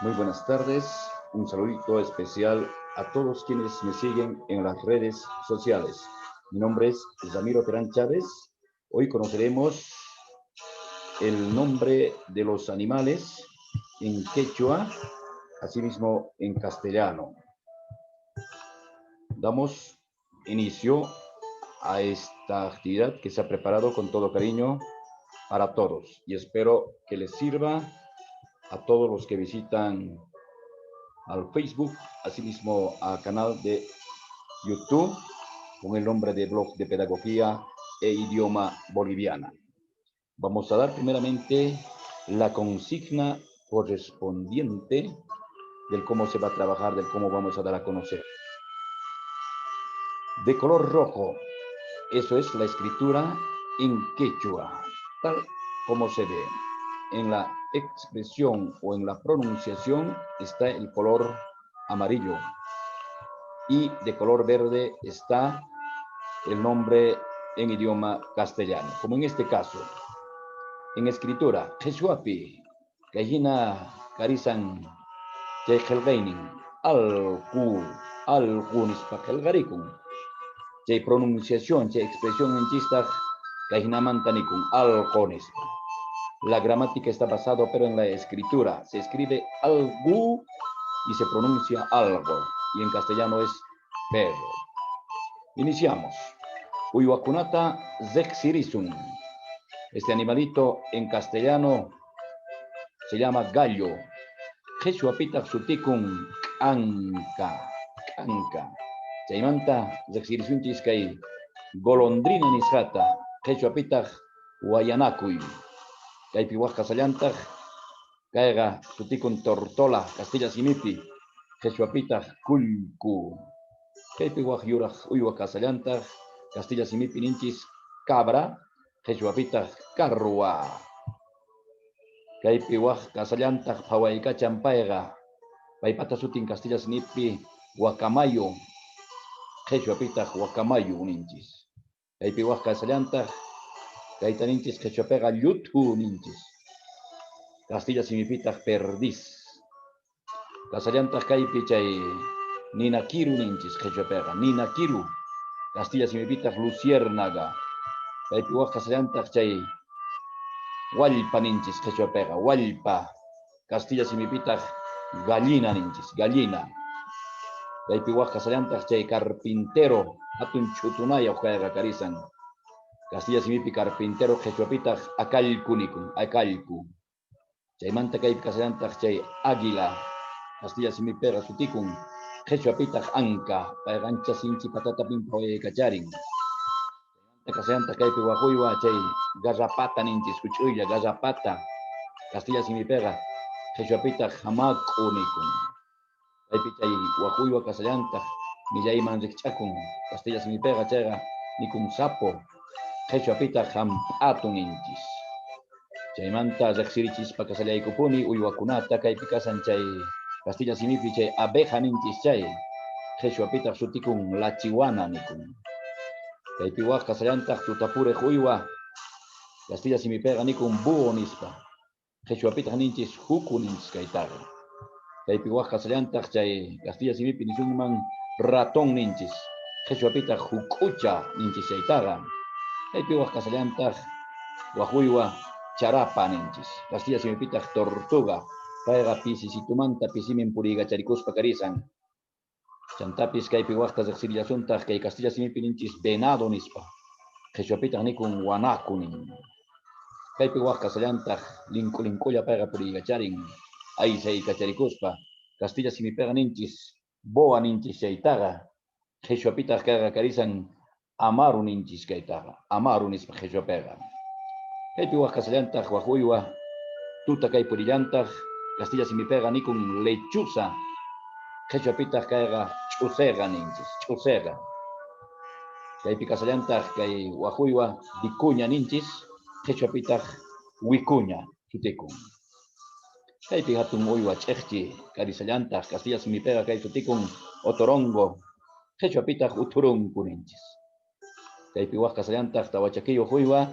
Muy buenas tardes. Un saludito especial a todos quienes me siguen en las redes sociales. Mi nombre es Ramiro Terán Chávez. Hoy conoceremos el nombre de los animales en quechua, asimismo en castellano. Damos inicio a esta actividad que se ha preparado con todo cariño para todos y espero que les sirva a todos los que visitan al Facebook, asimismo al canal de YouTube con el nombre de Blog de Pedagogía e Idioma Boliviana. Vamos a dar primeramente la consigna correspondiente del cómo se va a trabajar, del cómo vamos a dar a conocer. De color rojo, eso es la escritura en quechua, tal como se ve. En la expresión o en la pronunciación está el color amarillo y de color verde está el nombre en idioma castellano, como en este caso. En escritura, qhichwapi, kayhina karisan chay qillqaynin, allqu, allqu nispa qillqarikun. Chay pronunciación, chay expresión ninchistaq kayhinamanta nikun, alqu nispa. La gramática está basada pero en la escritura. Se escribe algo y se pronuncia algo. Y en castellano es perro. Iniciamos. Uywakunata riqsirisun. Este animalito en castellano se llama gallo. Qhichwapitaq sutikun k'anka. K'anka. Chaymanta riqsirisunchis kay golondrina nisqata. Qhichwapitaq wayanakuy. Kaypi waq kasallantaq kayqa sutikun tortola kastilla simipi. Qhichwapitaq kullku. Kaypi waq yuraq uywa kasallantaq kastilla simipi ninchis cabra, qhichwapitaq carwa. Kaypi waq kasallantaq phawaykachan payqa. Paypata sutin kastilla simipi guacamayo, qhichwapitaq wakamayu ninchis. Kaypi waq kasallantaq kayta ninchis qhichwapiqa lluthu ninchis. Kastilla simipitaq perdiz. Kasallantaq kaypi chay ninakiru ninchis qhichwapiqa, ninakiru. Kastilla simipitaq luciérnaga. Kaypi waq kasallantaq chay wallpa ninchis qhichwapiqa, wallpa. Kastilla simipitaq gallina ninchis, gallina. Kaypi waq kasallantaq chay carpintero, hatun ch'utunayuq kayqa karisan. Kastilla simipi carpintero qhichwapitaq akallku nikun, akallku. Chaymanta kaypi kasallantaq chay águila, kastilla simipiqa sutikun, qhichwapitaq anka, payqa ancha sinchi patatapin pawaykacharin. Kasallantaq kaypi waq uywa chay garrapata ninchis, huch'uylla garrapata, kastilla simipiqa qhichwapitaq hamak'u nikun. Kaypi chay waq uywa kasallantaq millayman rikch'akun, kastilla simipiqa chayqa nikun sapo, qhichwapitaq hamp'atu ninchis. Chaymanta riqsirichispa kasallaykupuni uywakunata kaypi kasan chay kastilla simipi chay abeja ninchis chay, qhichwapitaq sutikun lachiwana nikun. Kaypi waq kasallantaq tutapuriq uywa, kastilla simipiqa nikun búho nispa, qhichwapitaq ninchis huku ninchis kaytaqa. Kaypi waq kasallantaq chay kastilla simipi nisunman ratón ninchis, qhichwapitaq huk'ucha ninchis chaytaqa. Kaypi waq kasallantaq waq uywa charapa ninchis, kastilla simipitaq tortuga, payqa pisisitumanta pisimin puriykacharikuspa karisan. Chantapis kaypi waqta riqsirillasuntaq kay kastilla simipi ninchis venado nispa, qhichwapitaq nikun guanaco nin. Kaypi waq kasallantaq link'u link'ulla payqa puriykacharin, aysaykacharikuspa, kastilla simipiqa ninchis boa ninchis chaytaqa, qhichwapitaq kayqa karisan amaru ninchis kaytaqa, amaru nispa qhichwapiqa. Kaypi waq kasallantaq waq uywa tuta kay purillantaq, kastilla simipiqa nikun lechuza, qhichwapitaq kayqa ch'useqa ninchis, ch'useqa. Kaypi kasallantaq kay waq uywa vicuña ninchis, qhichwapitaq wikuña sutikun. Kaypi hatun uywa ch'iqchi karisallantaq, kastilla simipiqa kay sutikun otorongo, qhichwapitaq uthurunku ninchis. Kaypi waq kasallantaq tawachakiyuq uywa,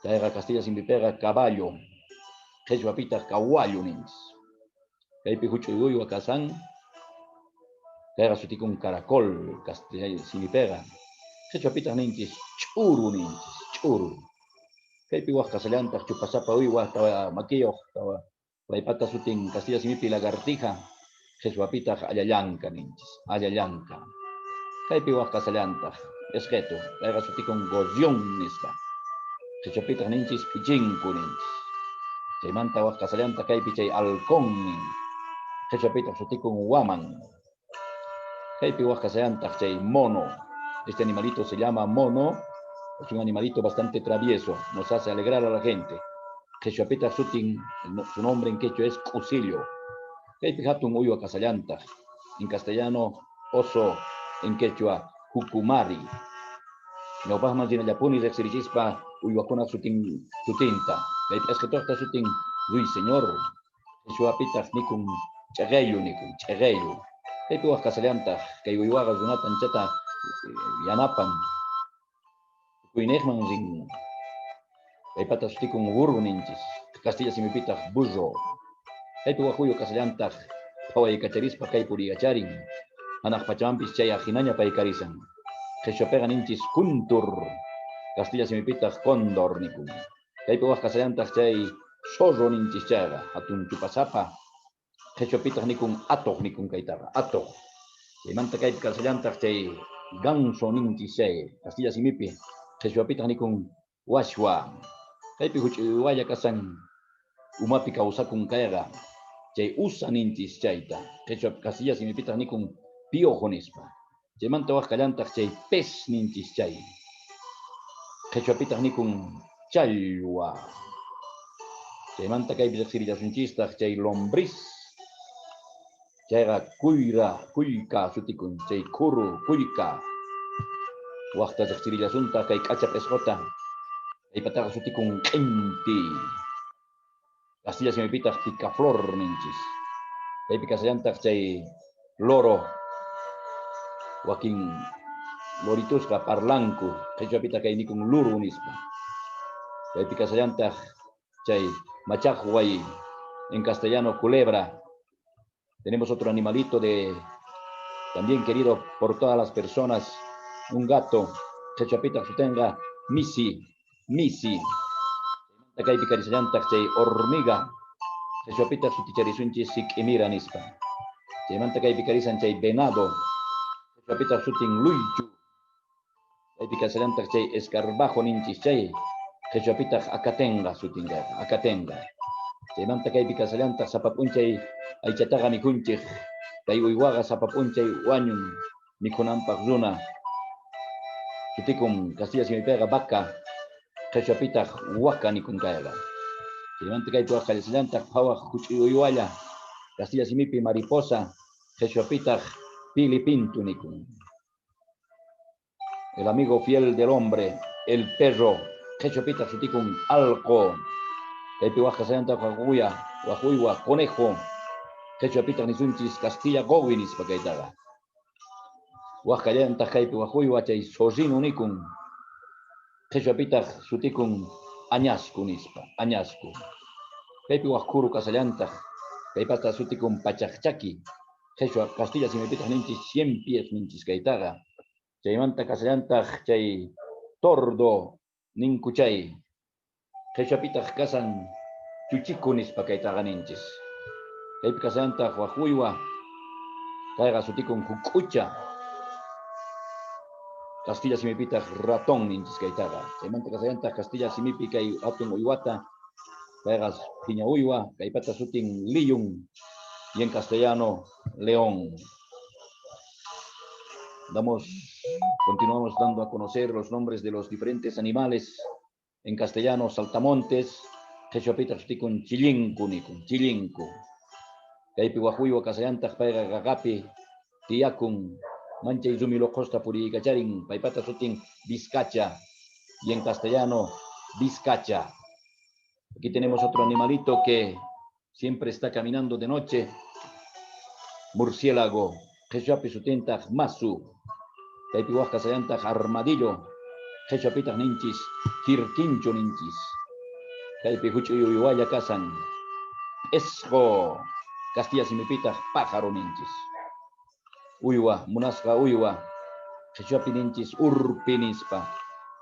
kayqa kastilla simipiqa caballo, qhichwapitaq kawallu ninchis. Kaypi huch'uy uywa kasan, kayqa sutikun caracol, castellano simipiqa. Qhichwapitaq ninchis ch'uru ninchis, ch'uru. Kaypi wak kasallantaq chupasapa uywa, tawa makiyuq, tawa paypata sutin castilla simipi lagartija, qhichwapitaq allallanka ninchis, allallanka. Kaypi wak kasallantaq esqetu, kayqa sutikun gorrión nispa. Qhichwapitaq ninchis pichinku ninchis. Chaymanta wak kasallantaq kaypi chay halcón nin. Qhichwapitaq sutikun waman. Kaypi wak kasallantaq chay mono. Este animalito se llama mono, es un animalito bastante travieso, nos hace alegrar a la gente. Qhichwapitaq sutin, su nombre en quechua es k'usillu. Kaypi hatun uywa kasallantaq, en castellano oso, en quechua jukumari. Ñawpaqman rinallapuni riqsirichispa uywakuna sutin sutinta. Kaypi esqituqta sutin ruiseñor. Qhichwapitaq nikun ch'aqayu nikun, ch'aqayu. Kaypi wak kasallantaq, kay uywaqa runata anchata yanapan. Tukuyniqman rin. Kaypata sutikun burro ninchis, castilla simipitaq burro. Kaypi wak uywa kasallantaq, phawaykacharispa kay puriykacharin. Hanaq pachamanpis chay ajinaña paykarisan. Qhichwapiqa ninchis kuntur, castilla simipitaq cóndor nikun. Kaypi wak kasallantaq chay zorro ninchis chayqa, hatun chupasapa. Qhichwapitaq nikun atuq nikun kaytaqa, atuq. Chaymanta kaypi kasallantaq chay ganso ninchis chay, castilla simipi. Qhichwapitaq nikun washwa. Kaypi huch'uy uywalla kasan umapi kawsakun kayqa, chay usa ninchis chayta. Qhichwa castilla simipitaq nikun piojo nispa. Chaymanta wak kallantaq chay pez ninchis chay. Qhichwapitaq nikun challwa. Chaymanta kaypi riqsirillasunchistaq chay lombriz. Chayqa kuyra, kuyka sutikun, chay khuru, kuyka. Waqta riqsirillasunta kay k'acha p'isquta. Kaypataqa sutikun q'inti. Castilla simipitaq picaflor ninchis. Kaypi kasallantaq chay loro. Wakin loritusqa parlanku, qhichwapitaq kay nikun luru nispa. Kaypi kasallantaq chay machaqway, en castellano culebra. Tenemos otro animalito de también querido por todas las personas, un gato, qhichwapitaq sutinqa misi, misi. Kaypi karisallantaq chay hormiga, qhichwapitaq suticharisunchis sik'imira nispa. Chaymanta kaypi karisan chay venado, qhichwapitaq sutin luychu. Kaypi kasallantaq chay escarabajo ninchis chay, qhichwapitaq akatenqa sutin kayqa, akatenqa. Chaymanta kaypi kasallantaq sapa p'unchay aychataqa mikhunchik, kay uywaqa sapa p'unchay wañun mikhunanpaq runa. Sutikun castilla simipiqa vaca, qhichwapitaq waka nikun kayqa. Chaymanta kaypi wak qallasallantaq phawaq huch'uy uywalla, castilla simipi mariposa, qhichwapitaq pilipintu nikun. El amigo fiel del hombre, el perro, qhichwapitaq sutikun allqu. Kaypi wak kasallantaq wak wak uywa, conejo, qhichwapitaq nisunchis castilla qowi nispa kaytaqa. Wak kallantaq kaypi wak uywa chay zorrino nikun, qhichwapitaq sutikun añasku nispa, añasku. Kaypi wak khuru kasallantaq, kaypata sutikun pachaqchaki, qhichwa castilla simipitaq ninchis cien pies ninchis kaytaqa. Chaymanta kasallantaq chay tordo ninku chay, qhichwapitaq kasan chuchiku nispa kaytaqa ninchis. Kaypi kasallantaq wak uywa, kayqa sutikun huk'ucha, castilla simipitaq ratón ninchis kaytaqa. Chaymanta kasallantaq castilla simipi kay hatun uywata, kayqa phiña uywa, kaypata sutin liyun, y en castellano león. Continuamos dando a conocer los nombres de los diferentes animales. En castellano, saltamontes, qhichwapitaq sutikun chillinku nikun, chillinku. Kaypi wak uywa kasallantaq payqa qaqapi tiyakun, manchay rumi luqhusta puriykacharin, paypata sutin vizcacha, y en castellano, vizcacha. Aquí tenemos otro animalito que siempre está caminando de noche, murciélago, qhichwapi sutintaq masu. Kaypi wak kasallantaq armadillo, qhichwapitaq ninchis quirquincho ninchis. Kaypi huch'uy uywalla kasan, p'isqu. Castilla simipitaq pájaro ninchis. Uywa, munasqa uywa, qhichwapi ninchis urpi nispa.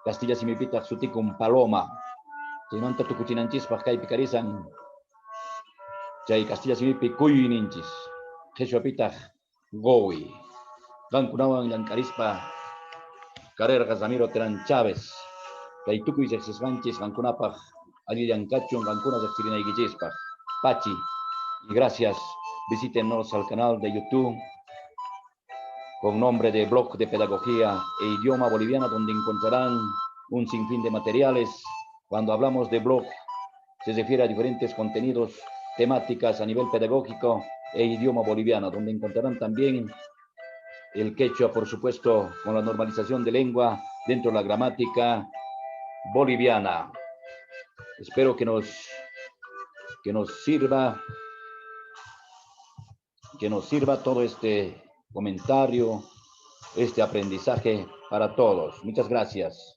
Castilla simipitaq sutikun paloma. Chaymanta tukuchinanchispaq kaypi karisan chay castilla simipi cuy ninchis. Qhichwapitaq quwi. Qankunawan llank'arispa karerqa Ramiro Terán Chávez. Kay tukuy riqsisqanchis qankunapaq allillan kachun qankuna riqsirinaykichispaq. Pachi. Y gracias. Visítenos al canal de YouTube con nombre de Blog de Pedagogía e Idioma Boliviana, donde encontrarán un sinfín de materiales. Cuando hablamos de blog, se refiere a diferentes contenidos, temáticas a nivel pedagógico e idioma boliviano, donde encontrarán también el quechua, por supuesto, con la normalización de lengua dentro de la gramática boliviana. Espero que nos sirva todo este comentario, este aprendizaje para todos. Muchas gracias.